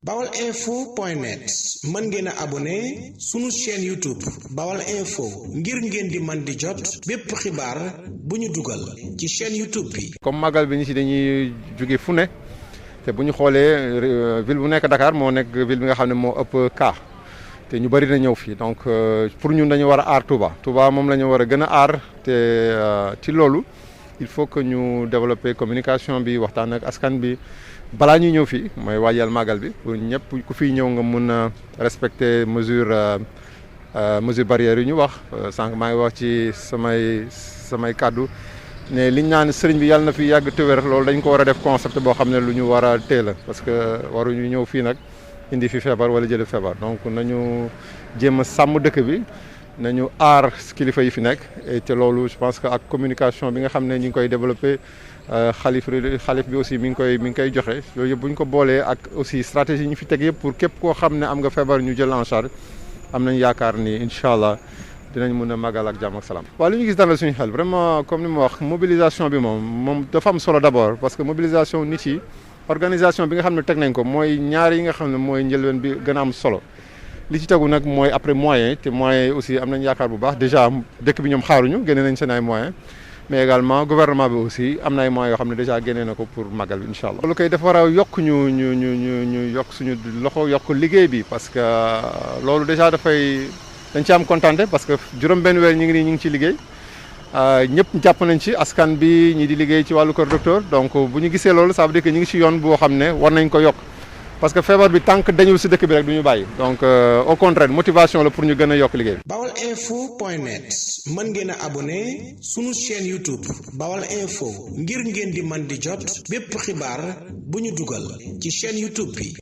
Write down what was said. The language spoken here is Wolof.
baolinfo.net mën ngeen a abonné sunu chaîne YouTube Baol Info ngir ngeen di man di jot bépp xibaar bu ñu dugal ci chaîne YouTube bi. comme magal bi ñu ci dañuy jóge fu ne te bu ñu xoolee ville bu nekk Dakar moo nekk ville bi nga xam ne moo ëpp cas te ñu bëri na ñëw fii donc pour ñun dañu war a aar Touba moom la ñu war a gën a aar te ci loolu il faut que ñu développer communication bi waxtaan ak askan bi. balaa ñuy ñëw fii mooy waajal màggal bi pour ñëpp ku fiy ñëw nga mun a respecter mesure barrières yi ñu wax sànq maa ngi wax ci samay kàddu ne liñ naan sëriñ bi yàlla na fi yàgg te wér loolu dañ ko war a def concept boo xam ne lu ñu war a teel parce que waruñu ñëw fii nag indi fi feebar wala jële feebar donc nañu jéem a sàmm dëkk bi nañu aar kilifa yi fi nekk et te loolu je pense que ak communication bi nga xam ne ñu ngi koy développer xalif bi aussi mi ngi koy joxe yooyu yëpp bu ñu ko boolee ak aussi stratégie ñu fi teg yëpp pour képp koo xam ne am nga feebar ñu jël en charge am nañ yaakaar ni incha allah dinañ mën a màggal ak jàmm ak salaam. waaw li ñu gis dalal suñu xel vraiment comme ni ma wax mobilisation bi moom dafa am solo d'abord parce que mobilisation nit yi organisation bi nga xam ne teg nañ ko mooy ñaar yi nga xam ne mooy njëlbeen bi gën a am solo. li ci tegu nag mooy après moyen te moyen aussi am nañ yaakaar bu baax déjà dëkk bi ñoom xaaruñu génne nañ seen ay moyens mais également gouvernement bi aussi am na ay moyens yoo xam ne déjà génne na ko pour màggal bi incha allah. loolu koy dafa war a yokk ñu yokk suñu loxo yokk liggéey bi parce que loolu déjà dañ ci am kontaante parce que juróom-benn weer ñu ngi ci liggéey ñëpp jàpp nañ ci askan bi ñi di liggéey ci wàllu kër docteur donc bu ñu gisee loolu ça veut dire que ñu ngi ci yoon boo xam ne war nañ ko yokk. parce que feebar bi tant que dañul si dëkk bi rek du ñu bàyyi donc au contraire motivation la pour ñu gën a yokk liggéey bi. baolinfo.net mën ngeen a abonné sunu chaîne YouTube Baol Info ngir ngeen di man di jot bépp xibaar bu ñu dugal ci chaîne YouTube bi.